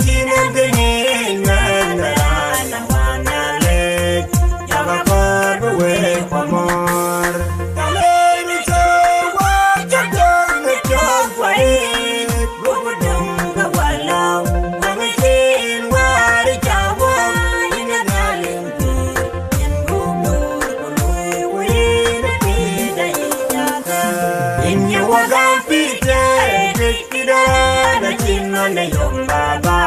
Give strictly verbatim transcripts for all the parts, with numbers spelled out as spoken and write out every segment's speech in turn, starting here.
Yïn ë bï nyin mɛn ë raan ë wan Nhialic, cak akɔɔr bï wek kuɔmɔɔr. Ka lëu në cï wek cä döŋ në cɔk kuayic, buk döŋ ke wä lɔ̈u, wek cïn wäär cä wä, yïn ë Nhialic pïïr, yïn buk döŋ ku luui, ku yïn ë pïïr de yic adhär. Yïn ye wä gam pïïr tëë Kï dɔ̈ɔ̈r acïn ŋɔn ë yom baba,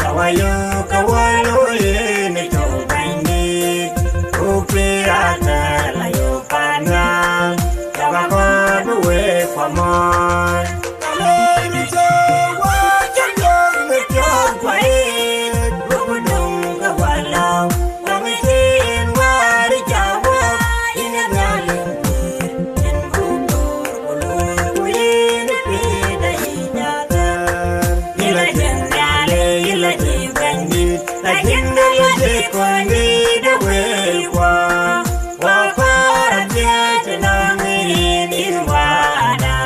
ka wä yök ke wä looi yen ë cök Bɛ̈nydït, ku pïïr athɛɛr la yök paannhial, cak akɔɔr bï wek kuɔmɔɔr. Ka lëu në cï wek cä döŋ në cɔk kuayic, buk döŋ ke wä lɔ̈u, wek cïn wäär cä wä, yïn ë Nhialic pïïr. Yïn la jiël Nhialic, yïn la jiël Bɛ̈nydït, la jiël Nhialic, la jiël Kɔcdït de wëlkuɔ. Wä kɔɔr athiëëc tënɔŋ yïn, yïn Wäda,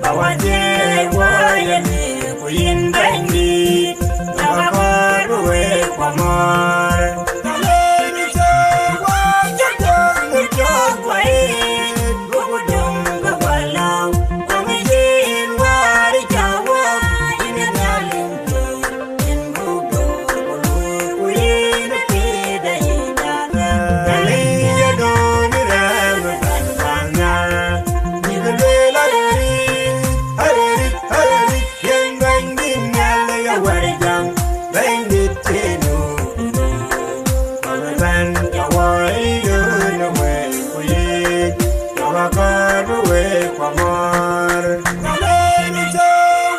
ba wä thiëëc wä yen yï, ku yïn Bɛ̈nydït, cak akɔɔr bï wek kuɔmɔɔr. Ka lëu në cï wek cä döŋ në cɔk kuayic, buk döŋ ke wä lɔ̈u, wek cïn wäär cä wä, yïn ë Nhialic pïïr, yïn buk döŋ ku luui, ku yïn ë pïïr de yic adhär. Nhialic ye döŋ në rɛ̈ɛ̈r ë bɛ̈n paannhial, bïk lueel arëëric, arëëric, arëëric, yen Bɛ̈nydït Nhialic awär jam. Bɛ̈nydït cï nu, bä bï bɛ̈n cä wä yï yöön ë wël ku yiic, cak akɔɔr bï wek kuɔmɔɔr. Ka lëu në cï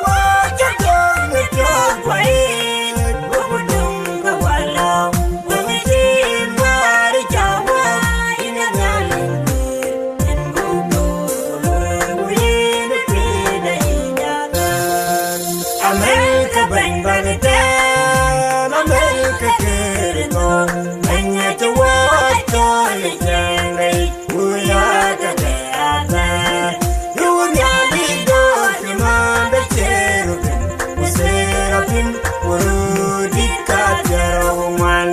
wek cä döŋ në cɔk kuayic, buk döŋ ke wä lɔ̈u, wek cïn wäär cä wä, yïn ë Nhialic pïïr. America bɛ̈ny bäk tɛ̈ɛ̈n, America kërë thok, bɛ̈ny acï wä cɔl ë cɛɛŋ rɛc, ku ya ke ke athɛɛr. Yï wun ya lik döör cï mäände cie röt thïn, ku seraphim, ku röördït ka thiärou ku ŋuan.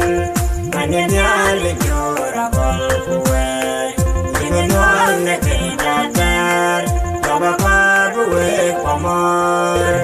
Mɛn ë Nhialic jɔ̈ɔ̈r agɔl ku wɛɛc, yïn ë nuɔɔr në këc athɛɛr, cak akɔɔr bï wek kuɔmɔɔr.